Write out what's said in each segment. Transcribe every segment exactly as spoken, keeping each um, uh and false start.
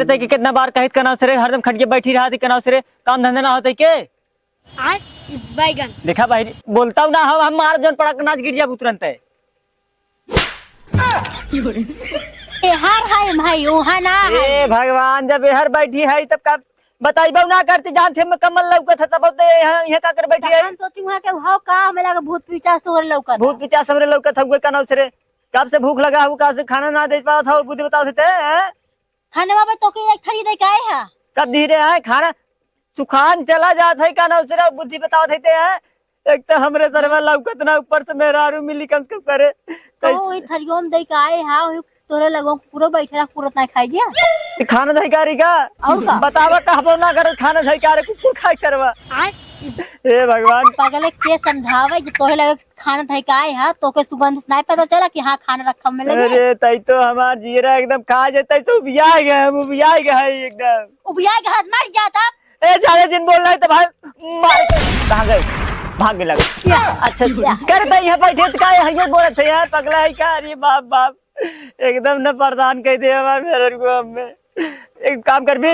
तै के कितना बार कहित कनाव से रे, हरदम खटिया बैठी रहत ही कनाव से रे, काम धंधा ना होत है के? आय, ई बैगन। देखा भाई, बोलता हूँ ना, हम, हम मार जौन पड़क नाच गिर जाबू तुरंत है। एहर है भाई, ओहा ना है। ए भगवान, जब एहर बैठी है तब का बताइबो ना करती, जानते हम कमल लौकत है तब तो यहाँ, यहाँ का कर बैठी है। हम सोचू वहाँ के हौ का, हमें लगा भूत पिचास तोहरे लौकत है। भूत पिचास हमरे लौकत है, हुए कनाव से रे। कब से भूख लगा है, कब से खाना ना दे पावत है, बुद्धि बताओ से ते, हैं? खानवा में तोके एक थरी दे के आए हा। कब दी रे आए खाना? सुखान चला जात है, का ना उसरा बुद्धि बतावत है ते हैं? एक तो हमरे सरवा लौकत ना, ऊपर से मेहरारू मिली कम से कम करे। तो कैसे? वही थरियो में दे के आए हा, वही तोरे लगो कुकुरो बैठे रहा, कुकुर उतना खाई गया। ये खाना धइकारी का? और का? बतावा कहबो ना करे, खाना धइकारी कुकुर खाए सरवा। आए? हे भगवान। पागल है, के समझावे जो तोहे लगे खाना धइकाए हा, तोके सुगंध से नाहीं पता चला कि हाँ, खाना रखा में लगे। अरे, तई तो हमार जीरा एकदम खा जाए, तई तो उबिया गए हम, उबिया गए हैं एकदम। उबिया के हाथ मर जाता। ए, ज्यादा जिन बोल रहा है तो भाई, मार। कहाँ गए? भाग गए लगे। या। अच्छा, या। कर भाई, यहाँ बैठे तो का है, ये बोलत है यार, पगला है का? अरे बाप, बाप। एकदम न परेशान कर दे हमार मेहरन को हमें। एक काम कर भी,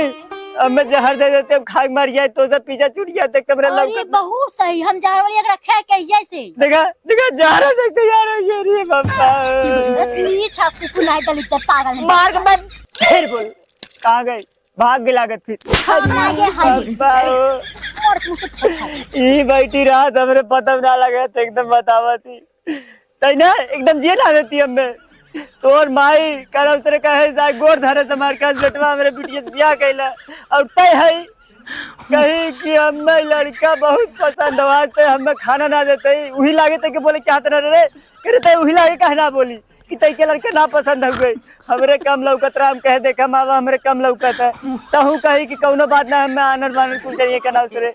हमें जहर दे देते, हम खाए मर जाए, तो सब पीछा छूट गया, देख तो मेरा अरे लौकत। बहुत सही, हम जहर वाली एक रखे है कहिए से। देखा, देखा, जहर देख तो यार, ये रे बाबा। ये छाप कुकुर नहीं दलित है, पागल है। मार के मैं फिर बोल, कहाँ गए? भाग के लागत फिर। हम ना ये हाय। बाबा। और कुछ तो खाए। ई बैठी रात हमरे पता ना लगे, तो एकदम बतावत ही। तई ना, एकदम जिए ना देती हमें। तोर माई, करम से कहे, जा गोर धरे से मार, कस बेटवा, हमरे बिटिया से बियाह कैला। और तय है, कही कि हमें लड़का बहुत पसंद हुआ, तो हमें खाना ना देते, वही लागे तय के बोले, क्या तरह रे, करे तय वही लागे, कहे ना बोली कि तय के लड़के ना पसंद हो गए। हमरे कम लौकत रहा, हम कहे, देखा मावा, हमरे कम लौकत है। तहू कही कि कौनो बात ना, हमें आनर बानर कुछ चाहिए, कनाव से रे।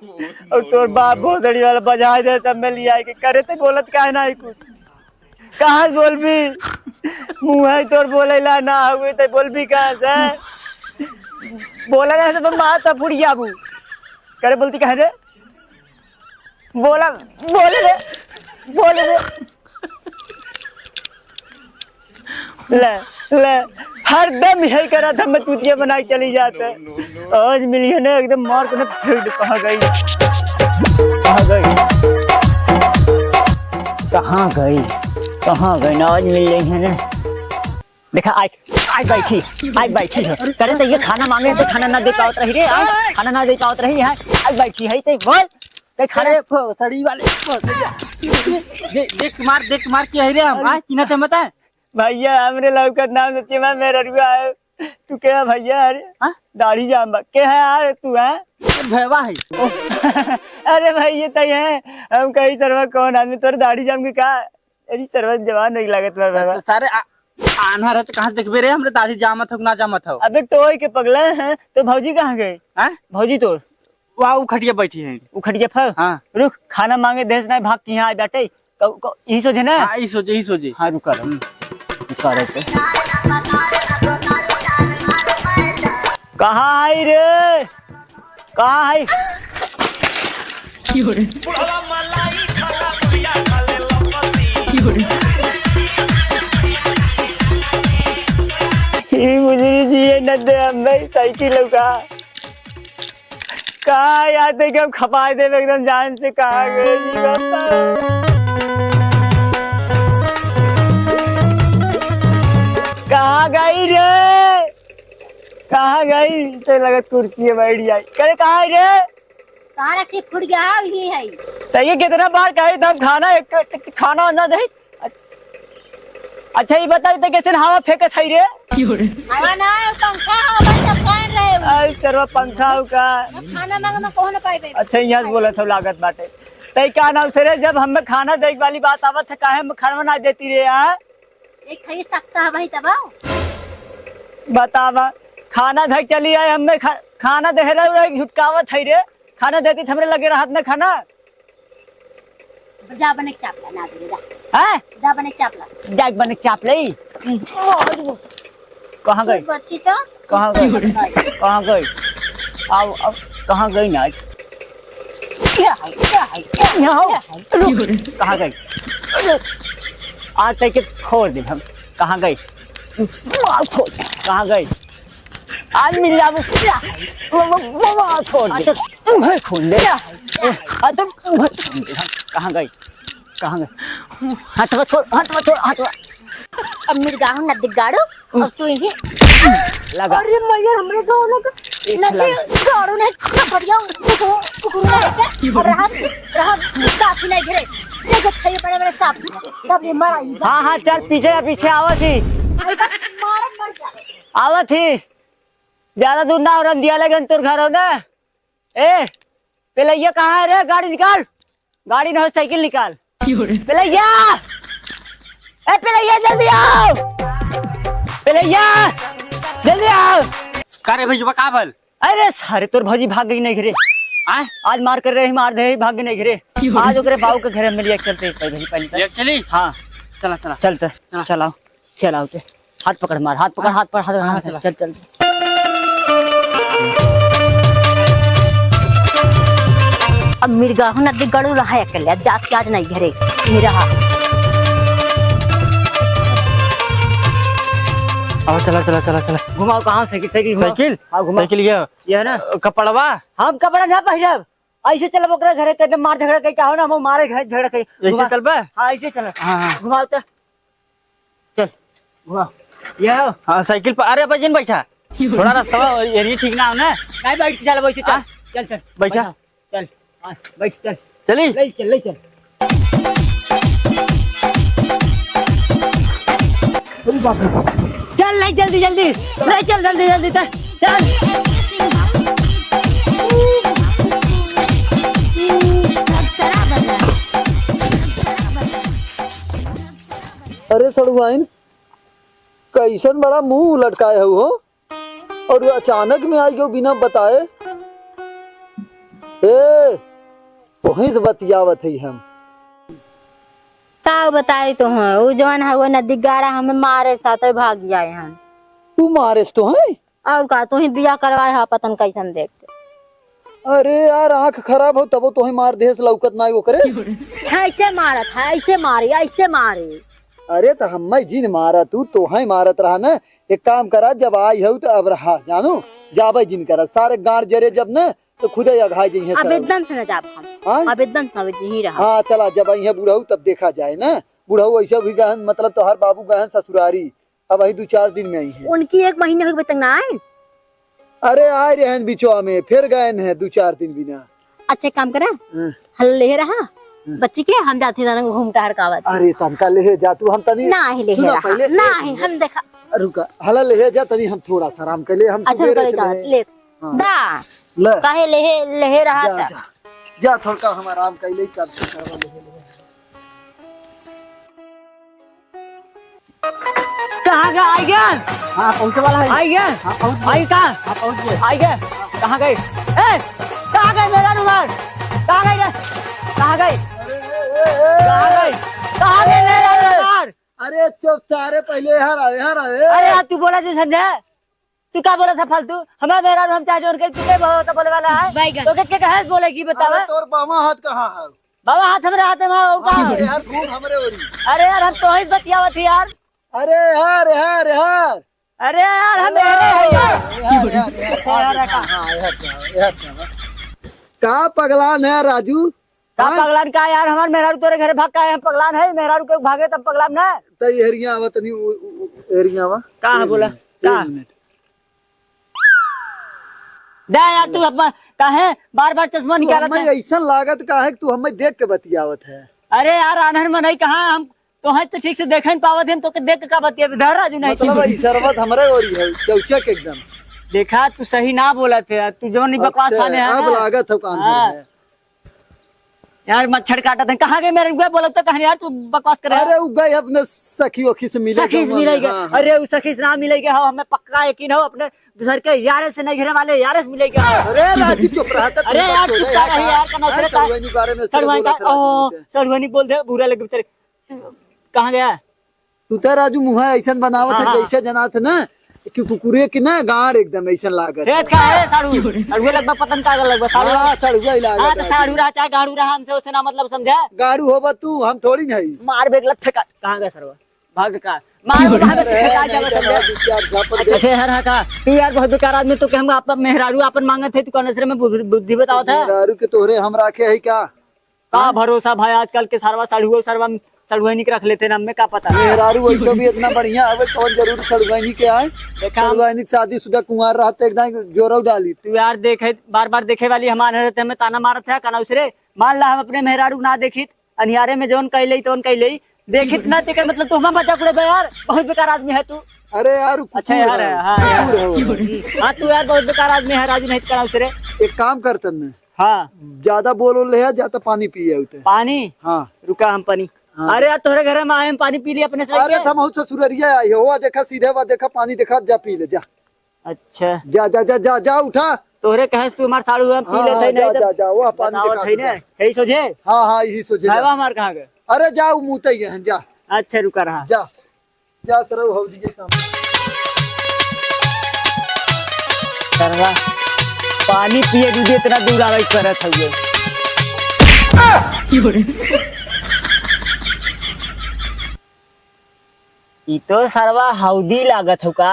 और तोर बाप भोसड़ी वाला बजाए दे, सब में लिया के करे, तय बोलत काहे ना है कुछ। कहाँ से बोलबी? मुँह है तोर बोले ला ना हुए, तो बोलबी कहाँ से? बोला ना से तो मार तो फुट गया बू। करे बोलती कहाँ रे? बोला, बोले रे, बोले रे। ले, ले, हरदम यही करा था, मैं चूतिया बना के चली जाता। आज मिली है ना, एकदम मार के ना, फिर कहाँ गई? कहाँ गई? कहाँ गई? कहाँ गई ना, आज मिल गई है ना। देखा, आज, आज बैठी, आज बैठी है। करे तो ये खाना मांगे तो खाना ना दे पावत रही रे, आज खाना ना दे पावत रही है, आज बैठी है, तो बोल, तो खाना अरे, भोसड़ी वाले, भोसड़ी। दे-, देख मार, देख मार, के है रे हम, अरे। आ, चिन्हत है मत है? भैया, हमरे लौकत नाम से चिमा मेरा रुआ है। तू क्या भैया? अरे, हाँ? दाढ़ी जाम बा। के है यार तू, हैं? भैवा है। ओ, अरे भाई, ये तय है। हम कही सरवा कौन आदमी तोर दाढ़ी जाम के का? अरे सरवा जवान नहीं लागत बा भैवा। सारे आ-, आन्हर है तो कहाँ से देखबे रे? हमरे दाढ़ी जामत हो ना जामत हो? अबे टोय के पगला है। तो भौजी कहाँ गए? हैं? भौजी तोर? वाह, उ खटिया बैठी है। उ खटिया पर? हाँ। रुक, खाना मांगे देश नहीं भाग के यहाँ आ बैठे। क-, क-, यही सोचे ना? हाँ, यही सोचे, यही सोचे। हाँ, रुका रहो। हम्म। रुका रहो तो। कहाँ आई रे? कहाँ आई? ई मुजरी जी, ये न दे हम भाई साइकिल लौका। का यार, देख हम खपाई देब एकदम जान से। कहाँ गई ई बाबा? कहाँ गई रे? कहाँ गई? तो लगत कुर्सी में बैठ जाई। करे कहाँ है रे? कहाँ रखी फुट गया है, यही है। तो ये कितना बार कही था हम खाना एक, खाना ना दे। अच्छा, ये बताओ तो कैसे हवा फेंकत है रे? हवा ना है, पंखा हवा भाई, सब कान रहे हो। अरे, सरवा पंखा हो का? खाना मांगे में कौन पाई बे? अच्छा, यहाँ से बोला था, लागत बाटे। तै का नाम से रे, जब हमें खाना देख वाली बात आवत है, काहे में खाना ना देती रे, हाँ? एक खाली सक्सा है भाई, तब आओ। बतावा, खाना धक चली आए, हमें खा-, खाना दे रहे, रहे, झुटकावत है रे। खाना देती तो हमरे लगे रहत ना खाना। जा बने के चापला, ना दे, जा। हैं? जा बने के चापला। जा बने के चापला ही। कहाँ गई? बच्ची तो। कहाँ गई? कहाँ गई? आओ, आओ, कहाँ गई ना आज? क्या है? क्या है? क्या है? यहाँ आओ। क्या है? रुक, कहाँ गई? आज तक के फोड़ दे हम। कहाँ गई? मार फोड़। कहाँ गई? आज मिल जाबू। वो, वो, वो, वो छोड़ दे। अच्छा। मुँह खोल दे। क्या? ए, आ तो मुँह खोल दे। कहाँ गई? कहाँ गई? हाथवा छोड़, हाथवा छोड़, हाथवा। अब मिर्गाहू नदी गाड़ो, अब तू ही लगा। अरे मैया, हमरे गाँव लोग एक नदी लगा। गाड़ो नहीं, तो बढ़िया कुकुर, कुकुर नहीं है। अब रहा, रहा, साफ नहीं घिरे। ये जो खाइए बड़े बड़े साफ, सब ये मारा ही। हाँ, हाँ, चल पीछे, पीछे आवत ही। मारत मर जा। आवत ही। ज्यादा दूर ना हो, रंदिया लगे तोर घर हो ना। ए, पेलैया कहाँ है रे? गाड़ी निकाल। गाड़ी ना हो, साइकिल निकाल। क्यों रे? पेलैया! ए, पेलैया, जल्दी आओ! पेलैया! जल्दी आओ! का रे भैया, का भल? अरे सारे, तोर भौजी भाग गई नहीं घरे। आय? आज मार कर रहे, मार दे, भाग गई नहीं घरे। क्यों रे? आज ओकरे बाऊ के घरे हम लिया के चलते, एक भौजी पहले तक। लिया के चली? हाँ। चला, चला। चलते, चला। चलाओ। चल, आओ ते। हाथ पकड़ मार, हाथ पकड़, हाँ। हाथ पकड़, हाथ, हाँ, हाथ, चला। चल, चल। अब मिर्गाहू नदी गड़ू रहा अकेले, अब जात के आज नहीं घरे, यहीं रहा। आओ, चला, चला, चला, चला। घुमाओ, कहाँ साइकिल, साइकिल घुमाओ। साइकिल? हाँ, घुमाओ। साइकिल ये? ये है ना? अ, कपड़वा? हम कपड़ा ना पहिरब, ऐसे चलब ओकरा घरे, कहते मार झगड़ा कहीं का हो ना, हम मारे घर झगड़ा कहीं। ऐसे घुमा। चलबे? हाँ, ऐसे चलब। हाँ, हाँ। घुमाओ तो। चल, घुमाओ। ये हो। हाँ, साइकिल पर। अरे, अपन जिन बैठा। थोड़ा रास्ता, ये ठीक ना हो ना। नहीं, बैठ के चल, वैसे चल। हाँ? चल, चल। बैठा। बैठा। चल। हाँ, बैठ, चल। चली? ले चल, ले चल। अरे बाप रे। चल, ले जल्दी, जल्दी। ले चल, जल्दी, जल्दी, चल। चल। अरे सड़ुआइन, कैसन बड़ा मुंह लटकाए हऊ हो? और अचानक में आई गयो बिना बताए। ए, तोहीं से बतियावत हई हम। का बताई तोहैं, उ जवन हउवे नदी गाड़ा हमें मारे साथे भाग जाए हन। तू मारेस तोहैं? और का, तोहीं बियाह करवाए हा पतन कैसन देख के। अरे यार, आँख खराब हो तबो तोहैं मार देहस, लौकत नाई ओकरे। ऐसे मारत है, ऐसे मारी, ऐसे मारी। अरे त हम्मै जिन मारा तू, तोहैं मारत रहा न। एक काम करा, जब आई हऊ त अब रहा, जानो, जाबै जिन करा। सारे गाड़ जरे जब न, त खुदै अघाई जइहैं अब सारे। एकदम से न जाब हम। हाँ? अब एकदम से न, अब यहीं रहा। हाँ, चला, जब अइहैं बुढ़ऊ तब देखा जाए न। बुढ़ऊ ऐसे भी गहन, मतलब तोहार बाबू गहन ससुरारी, अब अही दू चार दिन में अइहैं। उनकी एक महीने हो गए तक ना आए। अरे आए रहन बिचवा में, फिर गए हैं दू चार दिन बिना। अच्छा एक काम करा, हाँ। हल ले रहा, हाँ। बच्ची के हम जाते हैं घूम टहर का आवत। अरे तनका ले जा तू, हम तनी ना ही ले सुना रहा। पहले ना एक ही मिनट। हम देखा। रुका, हला ले जा तनी, हम थोड़ा सा आराम कर ले, हम अच्छा, सुबेरे रुका, से रुका, ले। ले। हाँ। दा। ले। काहे ले, ले रहा जा, था? जा। जा थोड़ा हम आराम कर ले, कर ले, कर ले, ले। कहाँ गया? आई गया? हाँ, पहुँचे वाला है। आई गया? हाँ, पहुँच गए। आई का? हाँ, पहुँच गए। आई गया? कहाँ गए? ए, कहाँ गए मेरा रुमाल? कहाँ गए रे? कहाँ गए? अरे, ए, ए, ए, कहाँ ए, गए? कहाँ गए मेरा ए, रुमाल? अरे चुप सारे, पहले यहाँ रहो, यहाँ रहो, ए। अरे यार, तू बोला जी संजय, तू का बोला था फालतू? हमारा मेहरारू हम चाहे जोर के, तू के बोला था बोले वाला है? बैगन। तो के, के कहे बोले की बतावा? अरे तोर बामा हाथ कहाँ है? बामा हाथ हमरे हाथ में है, और कहाँ है? अरे यार, घूम हमरे ओरी। अरे यार, हम तोही से बतियावत ही यार। अरे यार, यार, यार। अरे यार, हम अरे यार, यार, यार, यार, यार, अच्छा यार, यार, का? हाँ, यार, यार, यार। का पगलान है राजू? का हाँ? पगलान का यार, हमार मेहरारू तोरे घरे भाग का है, हम पगलान है, मेहरारू के भागे तब पगलान ना। त ये हरिया आवा तनी, उ, उ, उ, हरिया आवा। का है एक बोला? मिनट, का? एक मिनट। दे यार, तू अपना काहे बार-बार चश्मा तू निकालत हमें है? ऐसा लागत का है कि तू हमें देख के बतियावत है? अरे यार, आन्हर मनई कहाँ, हम तोहे तो ठीक से देखे न पावत है, हम तोके देख के का बतियाबे? धर राजू, नहीं मतलब तो ई सरबत हमरे ओरी है, चौचक एकदम। देखा, तू सही ना बोलत है, तू जौन ई बकवास अच्छा, खाने है अब ना। लागत है कान हाँ। धरे है। यार, मच्छर काटत है। कहाँ गए मेरे? उगा बोलत तो कहाँ यार, तू बकवास करे। अरे, उ गए अपने सखी वखी से मिले सखी से गए मिले वहाँ, गए। हाँ, हाँ। अरे, उ सखी से ना मिले गए हो, हमें पक्का यकीन हो, अपने दूसर के यारे से नहीं, घिरे वाले यारे से मिले गए हो। अरे, राजू, चुप रहा, तो अरे तू यार, बच्चों चुप रहा है, यार, का हाँ, नौकरे का। सड़ुआनी बारे में सड़ुआनी सड़ुआनी का, कहा ओहो, तुमसे। सड़ुआनी बोल दे, बुरा लगे बेचारे। कहाँ गया? तू तो राजू मुँह ऐसन बनावत है, हाँ, हाँ। जैसे जनात है ना कि कुकुरे की ना गाड़ एकदम ऐसन लागत है। का है साढ़ू? साढ़ुए लगबा, पतन का लगबा, साढ़ू। हाँ, साढ़ुआ ही लागत हाँ, तो है। साढ़ू रहा चाहे गाड़ू रहा, हमसे उसे ना मतलब समझा। गाड़ू होबा तू, हम थोड़ी नहीं। मार बेगलत फेंका। कहाँ गए सरवा? भाग का। मार, मार, अरे, फेंका नहीं, जावा नहीं, सब। नहीं, यार, झापड़ दे। अच्छा, अच्छा, यार, हाँ का? तू यार बहुत बेकार आदमी, तू के हम आप मेहरारू आपन मांगत है, तू कौन से में बुद्धि, बुद्धि बतावत है? मेहरारू के तोहरे हम राखे है का? का हाँ? भरोसा भाई, आजकल के सरवा सड़ुआ, सरवा सड़ुआइनी के रख लेते ना, हमें का पता। मेहरारू वैसो भी इतना बढ़िया हवे, कौन जरूरी सड़ुआइनी के आए? देखा हम सड़ुआइनी के शादीशुदा कुंवार रहते एकदम जोरौ डाली। तू यार देखे, बार बार देखे वाली हमार रहते हमें ताना मारत है, काना उसे रे। मान ला हम अपने मेहरारू ना देखित, अनियारे में जौन कइले, तौन कइले, देखित ना तेकर मतलब तू हमार मजाक उड़ाबे यार, बहुत बेकार आदमी है तू। अरे यार, उ अच्छा कुकुर यार, है, हाँ यार। कुकुर है वो। हाँ, तू यार बहुत बेकार आदमी है, राजू नहीं करा उसे रे। एक काम कर तन्ने। हाँ। ज्यादा बोल ले है, जाता पानी पिए उते। पानी? हाँ। रुका हम पानी। हाँ। अरे यार, तोहरे घर में आए, हम पानी पी लिए अपने से अरे, लेके। हम बहुत ससुररिया आई हो, वा देखा सीधे, वा देखा पानी देखा, जा पी ले, जा। अच्छा। जा, जा, जा, जा, जा, उठा। तोहरे कहे से तू हमार साड़ू हम पी हाँ, लेते हाँ, नहीं जा, तो जा, जा, वह पानी बताओ दिखा थे दे, ना। जा। यही सोझे? हाँ, हाँ, यही सोझे, जा। भाईवा हमार कहाँ गए? अरे, जा, उ मुतई गए हैं, जा। अच्छा, रुका रहा। जा। जा, सरऊ हौदी के सामने। सरवा, पानी पिए दीजिए, इतना दूर आवे करत हउए। ई तो सरवा हौदी लागत हउ का?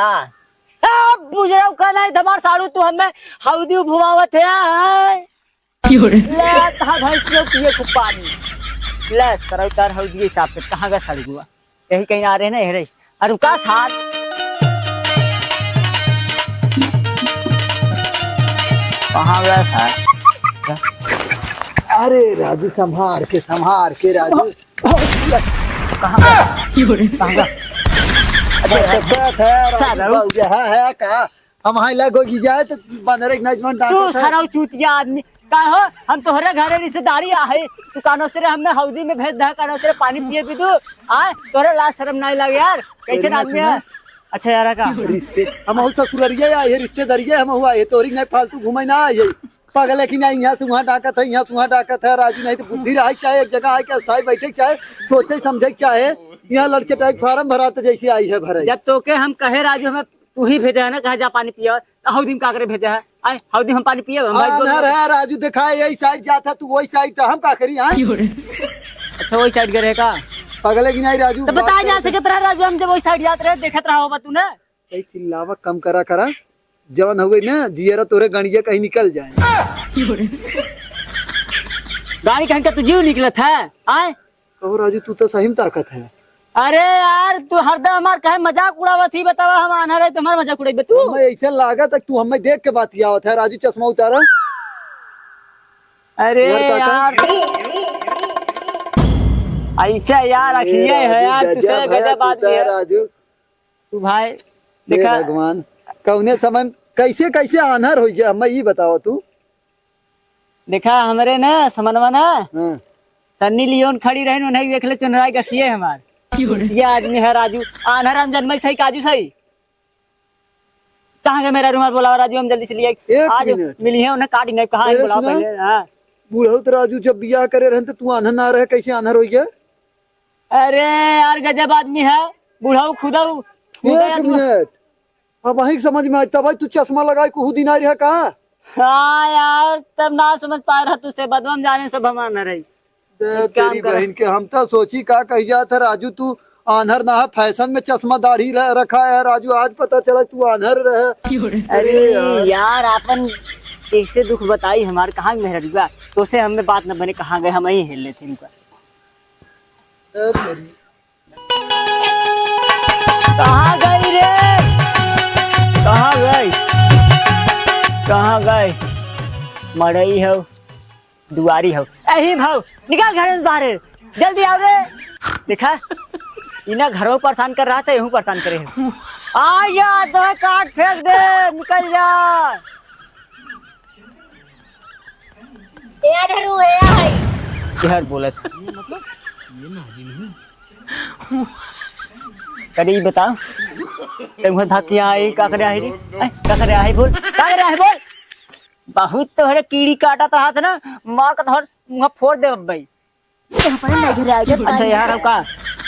आ, बुझरऊ का नहीं, धमार साड़ू, तू हमें हौदी घुमावत है, हैं? क्यों रे? ले, कहाँ भैंस के पिए खूब पानी। ले, सरऊ तार हौदी हिसाब से, कहाँ का सड़गुआ? यही कहीं आ रहे ना, यही रही। अरे रुका सार। कहाँ गया सार? अरे राजू, संभार के, संभार के राजू। कहाँ गया? कहाँ गया? अच्छा, तो क्या था, राजू सार, बाबू, यहाँ है का? हम हाई लाग होगी जाए तो बंदर एक नजमान तू डांटत है। सरऊ चूतिया आदमी। का हो, हम तोहरे घरे रिश्तेदारी आहे, तू कानो से रे हमें हौदी में भेज दे, कानो से रे पानी पिए भी तू। आए, तोहरे लाज शर्म नहीं लगे यार, कैसे तेरी आदमी है? अच्छा यार, का? रिश्ते, हम हऊ ससुररिया आए है, रिश्तेदारिये हम हुआ है, तोरी नहीं फालतू घूमे ना आए है। पगले की नहीं, यहाँ से वहाँ डाकत है, यहाँ से वहाँ डाकत है, राजू नहीं तो बुद्धि रहे चाहे, एक जगह आए के स्थायी बैठे चाहे, सोचे समझे चाहे, यहाँ लड़के टाइप फार्म भराते जैसे आई है भरे। जब तोके हम कहे राजू हमें तू ही भेजा है ना, कहा जा पानी पिया, तो हौदी में का करे भेजा है? आए, हौदी में हम पानी पिए, हम भाई आन्हर बोल है, राजू, देखा, यही साइड जाता, तू वही साइड, तो हम का करी, हाँ? अच्छा, वही साइड गए रहे का? पगले की नहीं, राजू, तो बता बात जा करते। सके तरह, राजू, हम जब वही साइड जात रहे, देखत रहा होगा तू ना। कहीं चिल्लावा कम करा करा, जवन हो गई ना, जियरा तोरे गणिया कहीं निकल जाए। गाड़ी कहीं का तू जीव निकलत है, आए? कहो राजू, तू तो सही में ताकत है। अरे यार, तू हरदम हमार काहे मजाक उड़ावत ही? बतावा, हम आन्हर है, तुम्हार मजाक उड़ाइबे तू? हमें ऐसे लागत है, तू हमें देख के बात आवत है। राजू, चश्मा उतारा। अरे यार, ताका। यार, ऐसे यार, ए अखिए है राजू, यार, तू गजब से गजब आदमी है राजू। तू भाई, हे देखा भगवान, कौने समय कैसे, कैसे आन्हर हो गया, हमें ई बतावा तू। देखा, हमरे ना, समनवा ना, हाँ। सन्नी लियोन खड़ी रहिन, उन्हें देख ले, चुनराई गखिए हमार। ये आदमी है राजू, आन्हर हम जन्मे सही, काजू सही। कहाँ गए मेरा रुमाल? बोलावा राजू, हम जल्दी से लिए आई। एक आज मिनट। मिली है, उन्हें काट ही नहीं, कहाँ है, पहले बोलावा सुना। पहले, हाँ। बुढ़ऊ तो राजू जब बियाह करे रहन, तो तू आन्हर ना रहे, कैसे आन्हर हो गया? अरे यार, गजब आदमी है, बुढ़ऊ खुदऊ, खुदऊ एक आदमी। मिनट, अब वहीं समझ में आई, तब भाई तू चश्मा लगाए कुहू दिन आई रहा का? हाँ यार, तब ना समझ पाए रहा तुझसे, बदवा में जाने सब हम आन्हर है। दे एक काम तेरी करा। बहन के, हम तो सोची का कही जात है, राजू तू आन्हर ना है, फैशन में चश्मा दाढ़ी रह-, रखा है राजू, आज पता चला तू आन्हर रहे। अरे अरे यार। यार, आपन कैसे दुख बताई हमार, कहाँ मेहररुआ, तो से हमें बात न बने, कहाँ गए, हम यहीं हेल लेते इनका। ए तेरी। कहाँ गई रे? कहाँ गई? कहाँ गई? मड़ई हो, दुआरी हो। एही भाव, निकाल घर में बाहर। जल्दी आओ रे। देखा, इना घरों परेशान कर रहा था, यहूँ परेशान करे है। आ जा, तो काट फेंक दे, निकल जा। ए अनहरू, ए आई। केहर बोलत? ये मतलब, ये नाजिन है। करी बता, ते उहर भाग के आई, का करे आई रे? आई, का करे आई बोल? का करे आई बोल? बहुत तोहरे कीड़ी काटत रहत ना, मार के तोहर मुँह फोड़ देब भाई। ये हमारे नहीं घर आ गया। अच्छा यार, हम का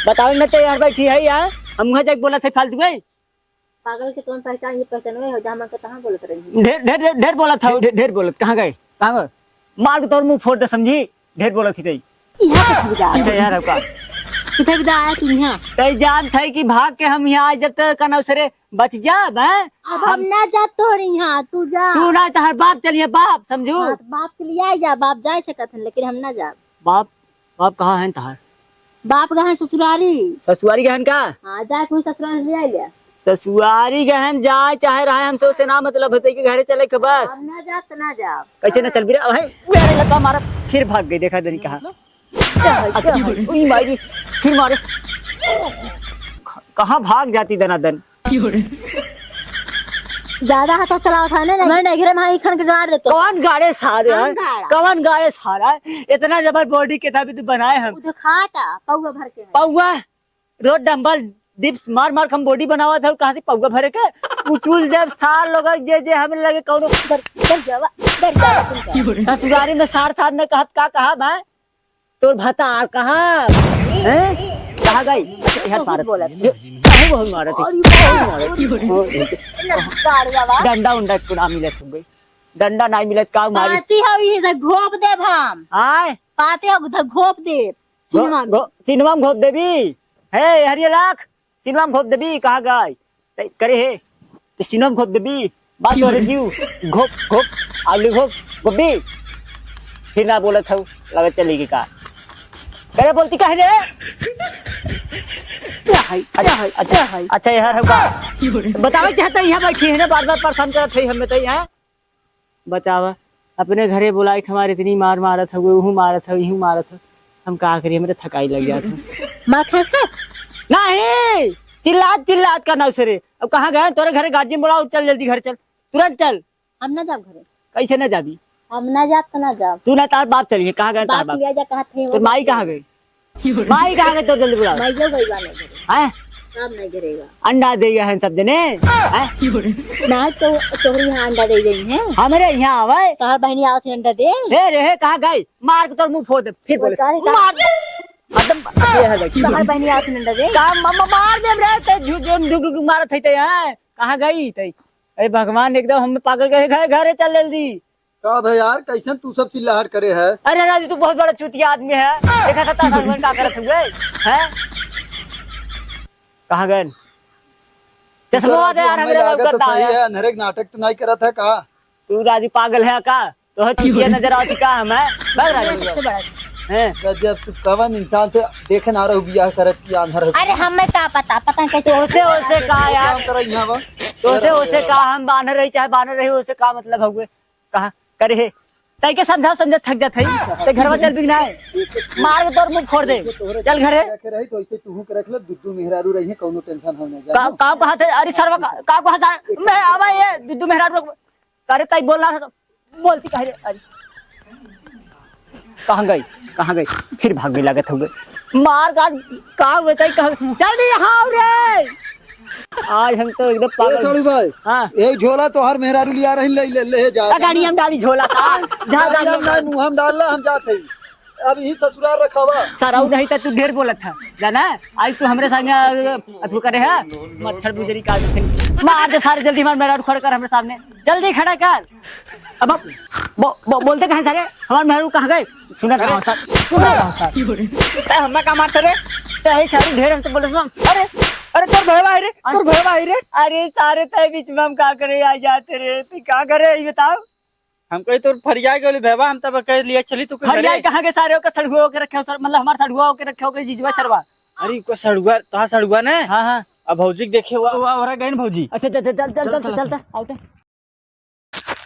बताओ ना, ते यार बैठी है यार, हम मुँह जाके बोलत है फालतू है। पागल के तुम पहचान, ये पहचानवे हो, जहाँ मन के तहाँ बोलत रही। ढेर, ढेर, ढेर, ढेर बोलत हो, ढेर, ढेर बोलत। कहाँ गए? कहाँ गए? मार के तोर मुँह फोड़ दे, समझी? ढेर बोलत ही तई। यहाँ पे खड़ी जा। अच्छा यार, अब का? किथे बिदा आया तू यहाँ? तई जानत है कि भाग के हम यहाँ आ जाते, का नाव से रे, बच जाब, हैं? अब हम ना जाब तोहरे यहाँ, तू जा। तू ना, तोहर बाप चलिए, बाप, समझू? हाँ, तो बाप के लिए आ जा, बाप जा सकत हन, लेकिन हम ना जाब। बाप, बाप कहाँ हैं तोहर? बाप गहन ससुरारी। ससुरारी गहन का? हाँ, जाए कोई ससुरारी ले आ लिया। ससुरारी गहन जाए चाहे रहे, हमसे ओसे ना मतलब होते कि घरे चले के बस। हम ना जाब तो ना जाब। कैसे ना चल बिरा? अहे, मेरे लगा मारा, फिर भाग गई, देखा दरी कहाँ। क्या है, अच्छा, क्या है? उई माई, फिर मारे। कहाँ भाग जाती दनादन? ज्यादा हाथ चलावत है ना, मैं नहीं घरे में, हाँ, ई खन के गाड़ देते। कौन गाड़े सारे, हम हैं? गाड़ा। कौन गाड़े सारा? इतना जबर body के था भी तू बनाए हम। उधर खाटा, पौवा भर के है। पौवा? रोज dumbbell dips मार मार के हम body बनावत है, कहाँ से पौवा भरे के? उचुल जब सार लोग जे जे हमें लगे कौनो डर, डर जावा, डर जावा तुमका। ससुरारी में सार सार ने कहत का कहा मैं? तोर भतार कहा, हैं? कहाँ गई? अच्छा, यहाँ तू मारत बोलत है। ये, काहे बहुत मारत है? और ये बहुत मारत है। हाँ, ये तो गाड़िया बा। डंडा उंडा को ना मिलत हो गई। डंडा ना मिलत, का मारी? आती हो, ये तो घोप देब हम। आय? पाते हो, तो घोप देब। घो-, सिनेमा में। घो-, सिनेमा में घोप देबी? हे, हरिये लाख, सिनेमा में घोप देबी, कहाँ गई? तै करे हे, ते सिनेमा में घोप देबी, बात हो रे जीव, घोप, घोप, आलू घोप, गोभी। फिर ना बोलत हऊ, लगत चली गई का। करे बोलती काहे रे? क्या है? अच्छा, क्या है? अच्छा, क्या है? अच्छा, यार, हम का बतावे चाहते हैं, यहाँ बैठी है ना, बार-बार परेशान करत है हमें तो यहाँ। बतावा, अपने घरे बोलाई के हमारे इतनी मार मारत हवे, उहू मारत हवे, इहू मारत हवे, हम का करी, हमरे थकाई लग जात है। मार खा खा। नहीं, चिल्लात चिल्लात का नाव से रे। अब कहाँ गए? तोरे घरे guardian बोलाओ, चल जल्दी घर चल, तुरंत चल। हम ना जाब घरे। कैसे ना जाबी? हम ना जाब तो ना जाब। तू ना, तार बाप चलिए, कहाँ गए तार बाप बाप? लिया जा, कहाँ थे तो वो? माई कहाँ गई? माई कहाँ गई तो जल्दी बुलाओ। माई जो गई बा नहीं घरे। हैं? काम नहीं घरे बा। अंडा दे गए हैं सब जने। हैं? ना तो तोहरी यहाँ अंडा दे गई हैं। हमरे यहाँ आवे। तोहर बहनी आवत है अंडा दे। हे रे, हे, कहाँ गई? मार के तोर मुंह फोड़ दे। फिर बोले, बोल, "का रे, का?" मार दे। एकदम ये है भाई। तोहर बहनी आवत है अंडा दे। का म-, म-, मार दे रे, ते झू-, जो ढुक ढुक मारत है ते, हैं? कहाँ गई ते? अरे भगवान, एकदम हम पागल गए, घर, घरे चल जल्दी। का भे यार, कैसन तू सब चिल्लाहट करे है? अरे राजू, तू बहुत बड़ा चूतिया आदमी है। देखा था तार भगवान का करत हुए, हैं? कहाँ गए? चश्मा वाला यार, हमें लौकत ना है। अंधेरे के नाटक तो नहीं करत है का? तू राजू पागल है का? तो है चूतिया नजर आवती का हम है? भाग राजू। सबसे बड़ा। हैं? तो जब तू कवन इंसान से देखे ना रहू बियाह करत कि आंधर है। अरे हमें का पता, पता नहीं कैसे। तोसे ओसे का यार? काम करे यहाँ बा। तोसे ओसे का, हम बानर रही चाहे बानर रही, ओसे का मतलब हउए? कहा करे हे? तई के समझा समझा थक जात है। ते घरवा चल बिगना है। मार के तोर मुंह फोड़ दे। चल घरे। रखे रही तो ऐसे तू के रख ले, दुद्दू मेहरारू रही है, कौनो tension हो ना जाए। का, का कहा थे? अरे सरवा का, का कहा था? मैं आवा ये दुद्दू मेहरारू। अरे तई बोलना था तो बोलती कह रे। अरे कहाँ गई, कहाँ गई? फिर भाग भी लागत हो गई। मार का, का बताई, कहाँ? जल्दी आओ रे। आज हम तो एकदम ए, पागल। साड़ू भाई, हाँ। ए झोला तोहार मेहरारू लिया रही, ले, ले, ले जा। आ, गाड़ी हम डाली झोला का? जा, गाड़ी जा, हम जा। ना, मुँह हम डाल ला, हम जात हई। अब यही ससुराल रखावा। सराऊ नहीं तो तू ढेर बोलत है, जाना? आज तू हमरे संगे, अ, अथु करे है, मच्छर बुजरी का। मार दे सारे, जल्दी मार, मेहरारू खड़ा कर हमरे सामने, जल्दी खड़ा कर। अब बो-, बो-, बोलते कहाँ सारे? हमार मेहरू कहाँ गए? सुना अरे। कहाँ सार? सुना कहाँ सार? ए, हमें का मारते रे? ए, यही सारे ढेर हमसे बोले सुन। अरे, अरे, तोर भैया भाई रे, तोर भैया भाई रे। अरे, सारे तय बीच में हम का करे आ जाते रे? तू का करे, ये बताओ? हम कही तोर फरिया के बोले भैया, हम तब कह लिया चली तू के फरिया घरे। कहाँ के सारे ओकर सड़ुआ ओके रखे हो सर, मतलब हमार सड़ुआ ओके रखे हो के जीजवा सरवा। अरे, को सड़ुआ, तोहार सड़ुआ ने? हाँ, हाँ। अब भौजी के देखे हुआ, हुआ, हो रहा गए ना भौजी। अच्छा, चल, चल, चल, चल, चल, चल, चल, चल, चल।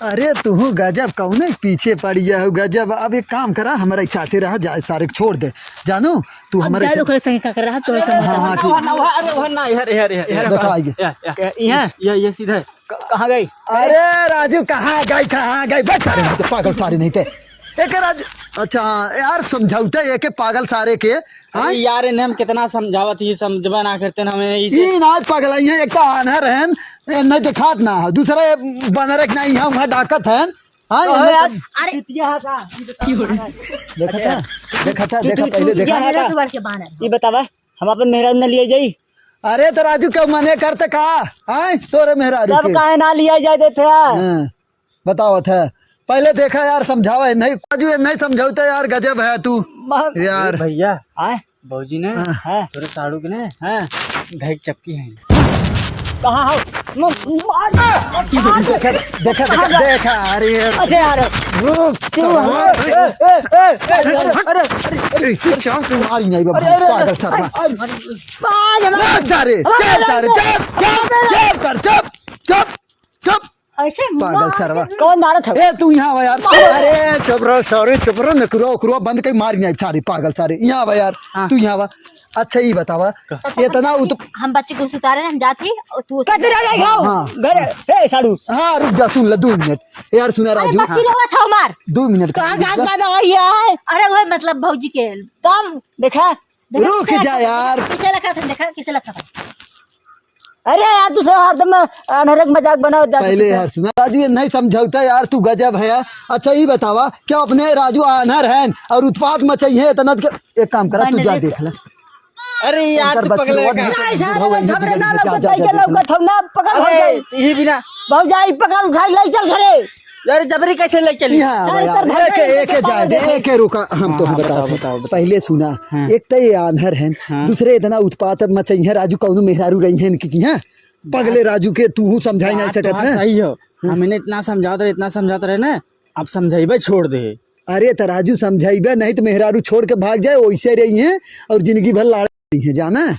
अरे तुहू गजब, कौने पीछे पड़ गया हो गजब। अब एक काम करा, हमारे साथे रहा, जाए सारे को छोड़ दे। जानू, तू अब हमारे जाए साथ ओकरे संगे का कर रहा, तोरे संगे हाँ, हाँ, ठीक। ना, वहाँ, अरे, वहाँ ना, इधर, इधर, इधर, इधर। देखो, आइए। या, या। ये, यहाँ? ये, ये सीधा है। क-, कहाँ गई? अरे राजू, कहाँ गई, कहाँ गई? बस सारे नहीं थे, पागल सारे नहीं थे। एक राजू, अच्छा, हाँ, यार, समझौते एक पागल सारे के। हाँ? अरे यार, इन्हें हम कितना समझावत ही, समझबा ना करते ना हमें, इसे ई ना पगलाई है, एक तो आन्हर है, ए, नहीं देखात ना है, दूसरे बनर एक नहीं है, वहाँ डाकत है। हाँ, तो ये यार, मतलब अरे, चुतिया है का? देखा था, देखा था, तू, देखा, तू, पहले तू देखा। चुतिया है का? ये बतावा, हम अपन मेहरारू न लिए जाई? अरे तो राजू, क्यों मने करते का? हाँ, तोरे मेहरारू तब के। काहे ना लिया जाए देते यार? हाँ। बतावत है। पहले देखा यार, समझावा है नहीं, राजू, ये नहीं समझौते यार, गजब है तू। मार यार। भैया। आए? भौजी ने हाँ। तोरे साढ़ू के ने हाँ। धैक चपकी है। कहाँ हो? म-, म-, मार, मार दे। देखा, देखा, देखा, देखा, अरे। अच्छा यार। रुक, तू साला। ए, ए, ए, ए, अरे, अरे, अरे, अरे, चाँप के मारी नहीं बाबू, अरे, अरे, पागल साला। अरे, अरे, अरे, अरे, अरे, अरे, चल सारे, चल सारे, चल, चल, चल, चल, चुप, चुप, चुप। ऐसे पागल मार सरवा। के कौन मारत है? ए, तू यहाँ आवा यार। मार। अरे, चुप रहो, sorry, चुप रहो, नकुरवा, उकुरवा बंद कर, मार नहीं सारे, पागल सारे। यहाँ आवा यार, हाँ। तू यहाँ आवा। अच्छा, ये बतावा, का? इतना उत- हम बच्ची को सुता रहे हैं, हम जात ही, और तू कते रह जाए खाओ? हाँ। घर, ए, साढ़ू। हाँ, रुक जा, सुन ले, दो मिनट। यार, सुना अरे, राजू। बच्ची रोवत है हमार। दो मिनट। कहाँ गात पैदा हुई है? अरे, वो मतलब भौजी के। तब देखा। देखा, रुक कैसे जा लखा था, यार। कैसे लखा था, देखा, कैसे लखा था। अरे यार, तू सब हरदम अनहरे के मजाक बनावत जात पहले है। यार सुना, राजू, ये नहीं समझौता यार, तू गजब है यार। अच्छा, ये बतावा, क्या अपने राजू आन्हर हैं और उत्पात मचाई है इतना के-, एक काम करा, तू जा बंदे देख ले। अरे यार, उनकर तू बच्ची पगला है रोवत का? है, नहीं सर, बूढ़ा हुआ, अरे, ये खबरे बिगड़ ना गया, लौकत जा, जा, नहीं के जा, लौकत जा। हम ना पकड़ अरे, भौजाई। ये भी ना। भौजाई पकड़ उठाई ले चल घरे। यार, जबरी कैसे ले चली? यहाँ सर, आवा यार, सर, एक, भौजाई एक, के एक जाए दे, पागल एक, एक रुका, हम हाँ, तो हाँ, बताओ, बताओ, बताओ, बताओ। पहले सुना, हाँ। एक तो ये आन्हर हैं, हाँ। दूसरे इतना उत्पात मचाई है, राजू कौनो मेहरारू रही है इनकी, की, हाँ? पगले राजू के तू समझाई नहीं बात सकत तोहार है। सही हो। हाँ। हम इन्हें इतना समझात रहे, इतना समझात रहे ना, अब समझाइबे छोड़ दे। अरे त राजू समझाइबे नहीं त मेहरारू छोड़ के भाग जाए, वैसे रही है और जिंदगी भर लाड़ रही है, जाना?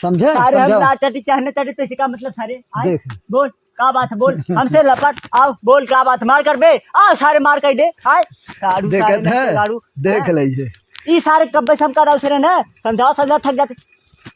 समझे? सारे हम समझाओ। लाड़ चटी चाहने चटी तो इसका मतलब सारे आए? देख। बोल, का बात है? बोल, हमसे लपट, आओ, बोल, का बात? मार कर बे, आओ, सारे मार कर दे, आए, साड़ू, देखत सारे है, नष्ट गाड़ू। देख हाँ। ले ये। ई सारे कब्बे से हम का दाऊ से रहे ना, समझाओ, समझा थक जाते।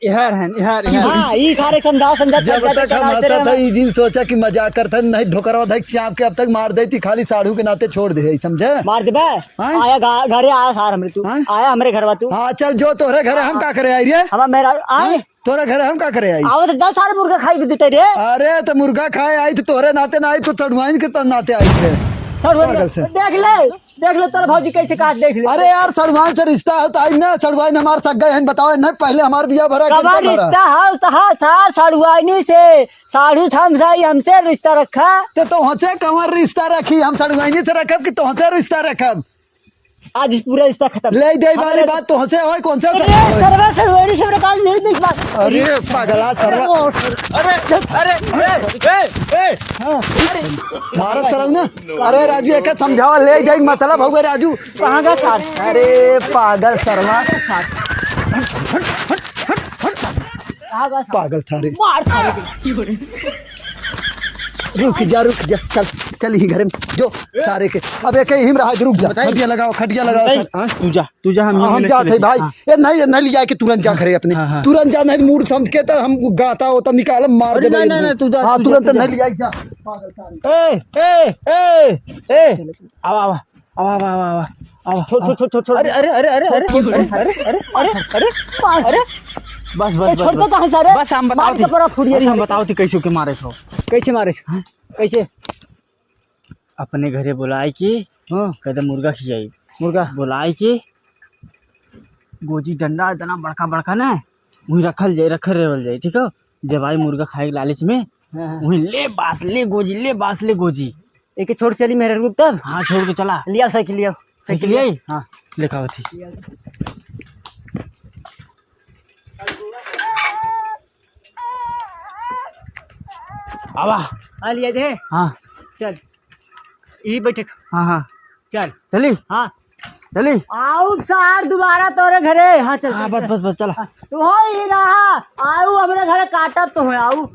इहर हैं, इहर, इहर। हाँ, ई सारे समझा, समझा, जब समझा, तक हम समझा, हंसत समझा। है, ई दिन सोचा कि मजाक करत है, नहीं ढोकरवा धक चाप के अब तक मार देती, खाली साढ़ू के नाते छोड़ दे, समझे? मार देबे? हाँ? आया गा-, घरे आया सार हमरे तू। हाँ? आया हमरे घरवा तू। हाँ, चल जो तोहरे घरे हम हाँ। का करे आई रे? हमार मेहरारू, आए? हाँ? तोहरे घरे हम का करे आई? आवत दस साल मुर्गा खाई के देते रे। अरे, तो मुर्गा खाए आई तो तोहरे नाते ना आई, तो चढ़ुआइन के त-, नाते आई थे। चढ़ुआइन पागल से। देख ले। देख लो तोर भौजी कैसे काट देख ले। अरे यार, सड़ुआइन से रिश्ता है तो आई ना, सड़ुआइन हमार सग गए हैं, बताओ ना, पहले हमार बिया भरा, कब किनका भरा? रिश्ता है, उस तो हाँ, सार सड़ुआइनी से, साढ़ू थमसाई हमसे रिश्ता रखा। तो तोहसे कौन रिश्ता रखी, हम सड़ुआइनी से रखब कि तोहसे रिश्ता रखब? आज इस पूरा रिश्ता खत्म। ले दे वाली हमारे बात तोहसे होय, कौन सा अरे सड़ुआइन? सरवा सड़ुआइनी से मेरे कान नहीं दिख बात। अरे पागला सरवा। अरे, अरे, ए, ए, ए। हाँ। मारत चलाऊ ना। अरे राजू, एके समझावा, ले जाई, मतलब हउवे राजू। कहाँ गया सार? अरे पागल सरवा। कहाँ गया सार? पागल था रे। मार सारे के। रुक जा, रुक जा, चल, चल ही घरे में जो सारे के। अब एके यहीं रहा, रुक जा। बताई। खटिया लगाओ, खटिया लगाओ बताई। सर, हाँ? तू जा, तू जा, हम हाँ, हम जाते हैं भाई। हाँ। ए नहीं, नहीं लिया के तुरंत जा घरे अपने। हाँ, हाँ। तुरंत जा, नहीं मूड समझ के तो हम गाता होता निकाल मार अरे देबे नहीं, एक नहीं, दिन। नहीं, तू जा, हाँ, तू जा, तुरंत तू जा। नहीं लिया जा। ए, ए, ए, ए। चलो, चलो। आवा, आवा, आवा, आवा, आवा, आवा। छोड़, छोड़, छोड़, छोड़, छोड़। अरे, अरे, अरे, अरे, अरे, छोड़, छोड़, अरे, छोड़। अरे, अरे, अरे, अरे, अरे। बस, बस, ए, बस, छोड़ तो बस। कहाँ सारे? बस, हम मार बताओ के थी। कपड़ा फूट गया अरे, हम सारे। बताओ थी कैसे के मारे हो। कैसे मारे? हाँ? कैसे? अपने घरे बोलाए के हाँ। कहते मुर्गा खियाई। मुर्गा? बोलाए के गोजी डंडा इतना बड़का बड़का ना, वहीं रखल जाए, रखल रहल जाए, ठीक है? जब आई मुर्गा खाए के लालच में, हाँ, हाँ। वहीं ले बास, ले गोजी, ले बास, ले गोजी। एके छोड़ चली मेरे रूप तब? हाँ, छोड़ के चला। लिया साइकिल, लिया। साइकिल साइकिल लिया? लिया? हाँ, लेखा होती। आवा। आ लिया दे। हाँ। चल। ई बैठे। हाँ, हाँ। चल। चली? हाँ। चली? आऊ सार दोबारा तोरे घरे। हाँ, चल, हाँ, चल, बस, चल। बस, बस, चला। हाँ, तू हो ही रहा। आऊ हमरे घरे काटब तो हो, आऊ।